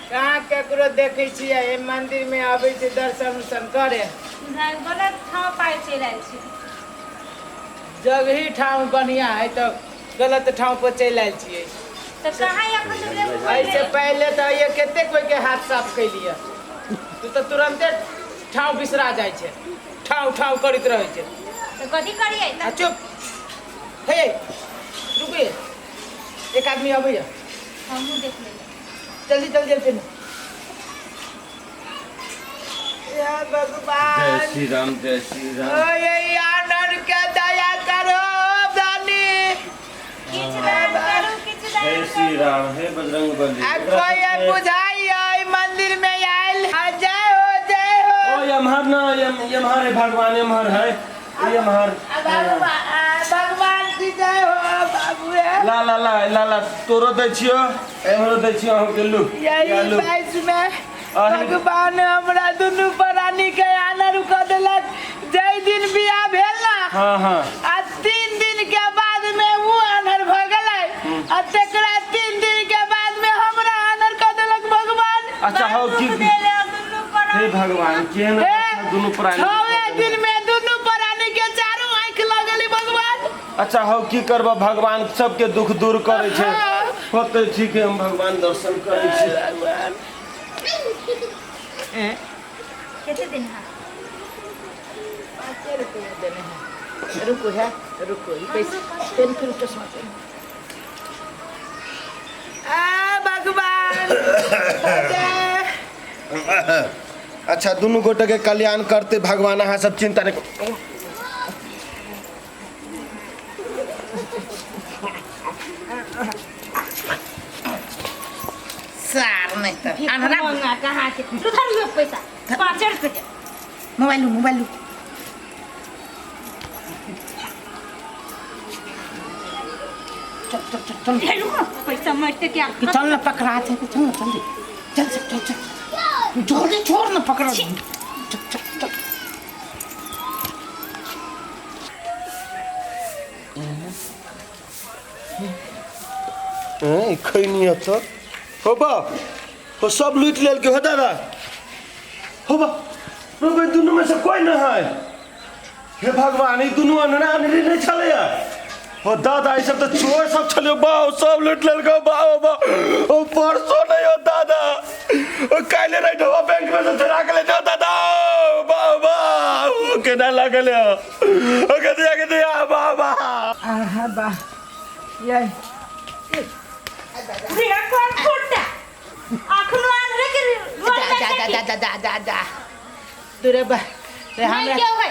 कहाँ केकरो देखै छियै एहि मंदिर मे अबै छै दर्शन उर्शन करे। गलत ठाव पाइ चलि आयल छी। जगही ठाम बढ़िया है तऽ गलत ठाम पर चलि आयल छियै। तऽ कहाँ एखन तक लेबू? एहिसे पहिले तऽ ये कते कोई के हाथ साफ कैलियै, तू तऽ तुरंते ठाव बिसरा जाइ छै, ठाव ठाव करैत रहै छै। तऽ कथी करियै? आ चुप हे, रुकिए, एक आदमी अबैया। हमहूँ देख लेबै। जल्दी जल्दी जल्दी ना। या जय भगवान श्री राम, जय श्री राम। ओ ये आनर के दया करो दानी। किछु दान करू, किछु दान जय करू। श्री राम, हे बजरंग बली। आ कोई बुझाई मंदिर में आयल। आ जय हो, जय हो। ओ यमहर ना, यम यमहर है भगवान, यमहर है यमहर। भगवान की जय हो बाबू। ला ला ला ला ला, तोरो दै छियो, एमहरो दै छियो अहूँ के। लू यही लू। बाईस में भगवान हमरा दुनू प्राणी के आनर कऽ देलक। जै दिन बियाह भेल ना, हाँ हाँ, आ 3 दिन के बाद में वो आनर भऽ गेलै, आ तेकरा 3 दिन के बाद में हमरा आनर कऽ देलक भगवान। अच्छा हौ की हे भगवान, केहन दुनू प्राणी 6 दिन में दुनू प्राणी के चारू आँखि लगली भगवान। अच्छा हौ की करब, भगवान सबके दुख दूर करै छै। होतै ठीक है, हम भगवान दर्शन करै छी। भगवान कते दिन है? 5 रुपया देने हैं। रुको है, रुको, ये पैसे पेन फिर चश्मा पेन। आ भगवान। अच्छा दुनू गोटे के कल्याण करते भगवान, अहाँ सब चिंता नहीं। सार नहीं तो अनहरा मंगा कहाँ के उधर लो पैसा, 5 रुपया। मोबाइल लू, मोबाइल लू। चल चल चल चल। रुको, पैसा मरते क्या? चल ना, पकड़ा थे, चल ना जल्दी, चल चल चल चल जल्दी, छोड़ ना, पकड़ा, चल चल चल। खैनी तो हो बा, हो सब लूट लेल के हो दादा। हो बा रोबे, दुनू में से कोई न है। हे भगवान, ई दुनू अनरा अनरी नहीं छले हो दादा, ई सब तो चोर सब छले बा, सब लूट लेल के बा। बा ओ परसों नहीं हो दादा, ओ काइले नहीं ढोवा बैंक में से चुरा के ले जाओ दादा। बा बा ओ केना लागल हो, ओ के दिया, के दिया बा बा। आहा बा ये रे कौन फुटा अखनो आन रे के जा जा जा जा जा जा जा दूरे बा रे। हमरा हमरा क्यों है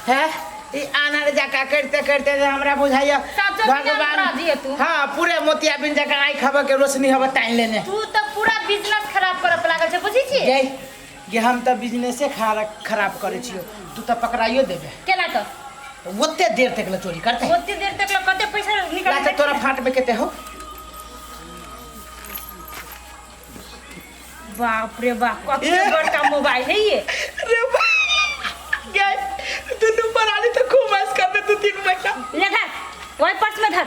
है ई आनर जका करते करते जे हमरा बुझाइया भगवान। तू हाँ, पूरे मोतिया बिन जका आँखि हवा के रोशनी हवा तानि लेने। तू तऽ पूरा बिजनेस खराब करऽ लागल छै, बुझै छी? गे गे, हम तऽ बिजनेसे खराब करै छियो, तू तऽ पकड़ाइयो देबे। केना कऽ? ओते देर तक ले चोरी करते? ओते देर तक ले कते पैसा निकाल लाते तोरा फाट में केते हो? बाप रे बाप, कते बड़का मोबाइल है ये। रे गे, दुनू प्राणी तो खूब मस्त करते 2-3 महीना। ले धर, वही पर्स में धर।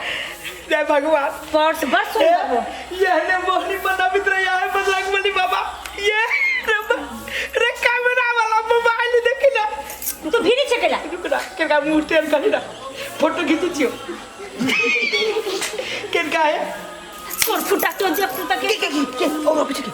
जय भगवान। पर्स बड़ सुंदर हो। ये ने मोहनी बनाबित रहे है बजरंग बली बाबा। ये रे रे, कैमरा वाला मोबाइल देखी ना। तू भीड़ी छकेला। रुक ना, केनका मुंह टेढ़ करी ना, फोटो खींची छियो केनका है। तोर फुटा तो जब तू तक के ओ पीछे के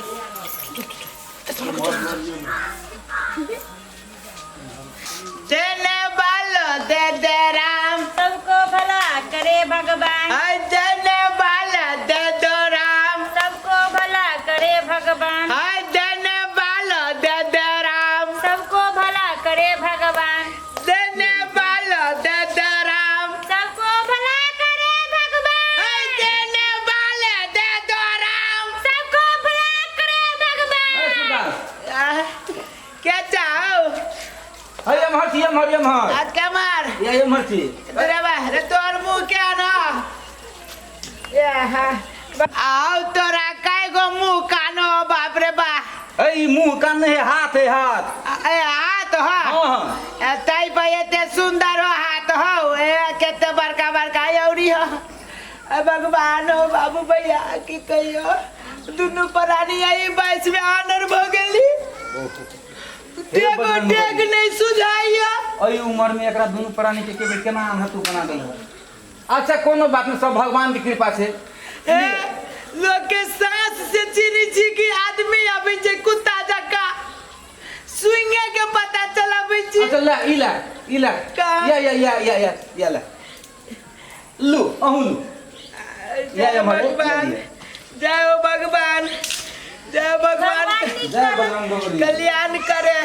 तेने बालो दे दे राम, सबको भला करे भगवान। तेने बालो दे दो राम, सबको भला करे भगवान। तेने बालो दे दे राम, सबको भला करे भगवान। तेने बालो दे दे राम, सबको भला करे भगवान। तेने बालो दे दो राम, सबको भला करे भगवान। क्या चाहो? है एम्हर छी, एम्हर एम्हर। आज क्या मार ये एम्हर छी। तोरा बा रे, तोर मुंह के ना ये हा आओ, तोरा काय गो मुंह कानो, बाप रे बा। ए ई मुंह कान नहीं है, हाथ है हाथ। ए हाथ हो? हाँ हाँ। ए ताई पर एते सुंदर हो हाथ हो, ए केते बड़का बड़का औरी हो। ए भगवान हो बाबू भैया की कहियो, दुनू प्राणी आई 22 में आनर भ गेली। डेगो डेग नहीं सुझाइया। एहि उम्र में एकरा दुनू प्राणी के के केना आन्हर तू बना देलहो। अच्छा कोनो बात नहीं, सब भगवान के कृपा से। ए लोग के सांस से चिनी छी कि आदमी अबै छै कुत्ता जका सुइंगे के पता चलाबै छी। अच्छा ला ई ला ई ला या या या या या या ला लू अहूँ लू। जय भगवान, जय हो भगवान, जय भगवान, जय बजरंग बली, कल्याण करे।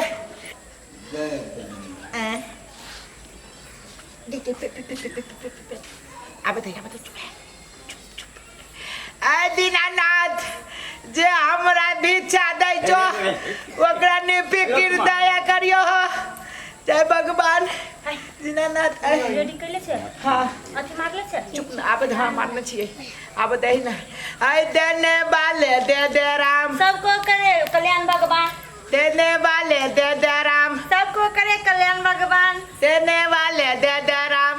आय दीनानाथ जे हमरा भिक्षा दै छो ओकरा ने फिकिर दया करियो हो। जय भगवान दीनानाथ। रेडी कैले छै? हाँ अथी मारले छै? चुप न, आब हाँ मारने छियै, आब दही ना। आय देने वाले दे दे राम, सबको करे कल्याण भगवान, देने वाले दे दे राम, सबको करे कल्याण भगवान, देने वाले दे दे राम।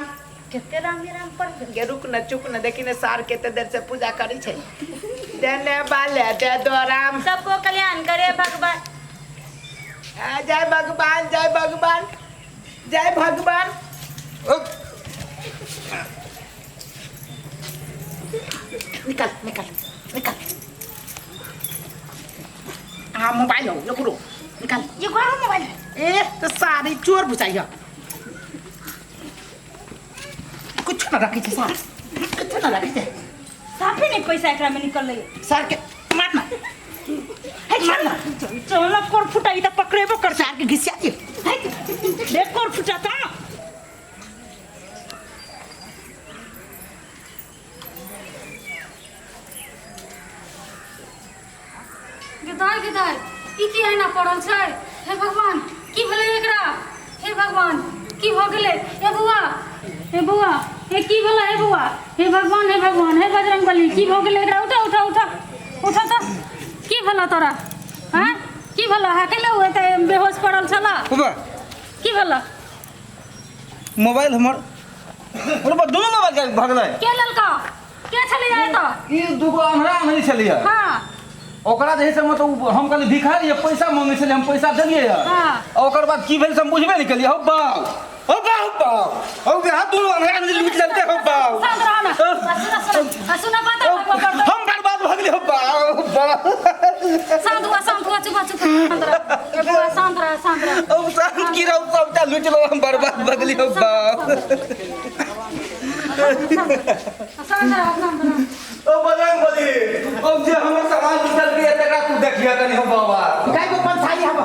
कते राम राम पर गे रुक न, चुप न, देखी ने सार केते देर से पूजा करी छै। देने वाले दे दो राम, सबको कल्याण करे भगवान। जय भगवान, जय भगवान, जय भगवान। निकल निकल निकल, हाँ मोबाइल हो रुको निकल, ये कौन मोबाइल है? ए तो सारी चोर बुझाइया कुछ ना रखी छे सार, कुछ ना रखी छे। साफे नहीं पैसा एकरा में निकल लई सार के मारना है, मारना चल कोर फुटा ई त पकड़ेबो कर, सार के घिसिया दियो। देख कोर फुटा त गदाय गदाय ई की एना पड़ल छै? हे भगवान की भेलै एकरा? हे भगवान की भ गेलै? हे बौआ, हे बौआ, हे की भेलै? हे बौआ, हे भगवान, हे भगवान, हे बजरंगबली की भ गेलै एकरा? उठा उठा उठा उठा त की भेलै तोरा? हाँ की भेलै? हा कैला एते बेहोश पड़ल छला? की भेलै? मोबाइल हमर दुनू मोबाइल भगलै। के लेलका? के छलै एतऽ? ई दूगो अन्हरा अन्हरी छलैया। हाँ ओकरा जे है से मतलब हम कहलियै भिखारी है, पैसा मांगे छलै, हम पैसा देलियै। हाँ ओकर बाद की भेल से हम बुझबे नहि केलियै। हौ बाउ, हौ बाउ, हौ बाउ, हौ बेहा दुनू अन्हरा अन्हरी लूटि लेलकै। हौ बाउ, शांत रह ना। सुना सुना बात हम बर्बाद भऽ गेलियै। हौ बाउ, हौ बाउ, शांत हुआ, शांत हुआ, चुप चुप, शांत रह बौआ, शांत रह, शांत रह। हौ शांत की रहू, सबटा लूटि लेलक, हम बर्बाद भऽ गेलियै। हौ बाउ, शांत रह, शांत रह। ओ बजरंगबली, ओ जे हमर सामान लूटल के तकरा तू देखिया कनी। हो बाबा काय को पंसाई हब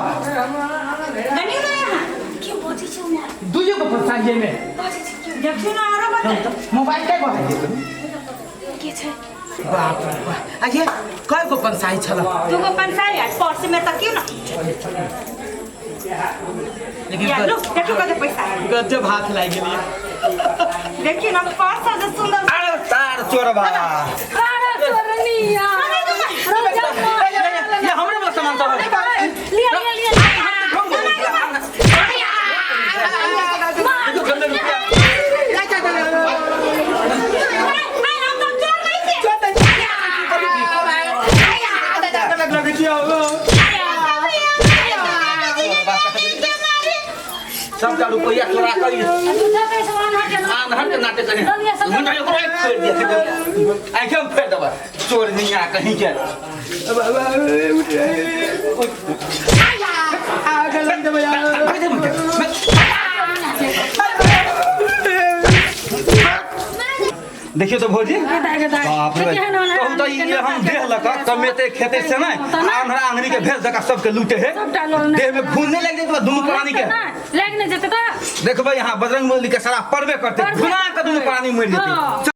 गनी ना यहाँ के बजै छै उम्हर? दुइयो को पंसाई में बजै छै के? देखियो ना आरो बता मोबाइल के को है? के छै? बाप रे बाप, आये काय को पंसाई छल? दूगो पंसाई है पर्स में तकियो ना। लेकिन या लो देखो कते पैसा है। गजब हाथ लागि गेलियै। देखियो ना पर्स जे सुंदर। अरे तार चोरबा, अरे चोरनिया, ये हमरे वाला सामान सब है। लिया लिया लिया। देखो गंदे रुपया। हम तो चोर नहीं छे। सबटा रुपया चोरा कर आन्हर के नाटे कहीं मुंडा ओकरो आँखि फोड़ि दिया। आँखि हम फोड़ि देबै चोर निया कहीं के। देखियो तो भौजी, बाप रे, कहू तो ई हम देह लऽ कऽ कमेते खेते से नहि आन्हरा आन्हरी के भेज दऽ सबके लूटे है, देह में खून नहि लागि जेतै दुनू प्राणी के? लागि नहि जेतै तऽ देखबै यहाँ बजरंगबली के शराब पड़बे करतै, घुना कऽ दुनू प्राणी मरि जेतै।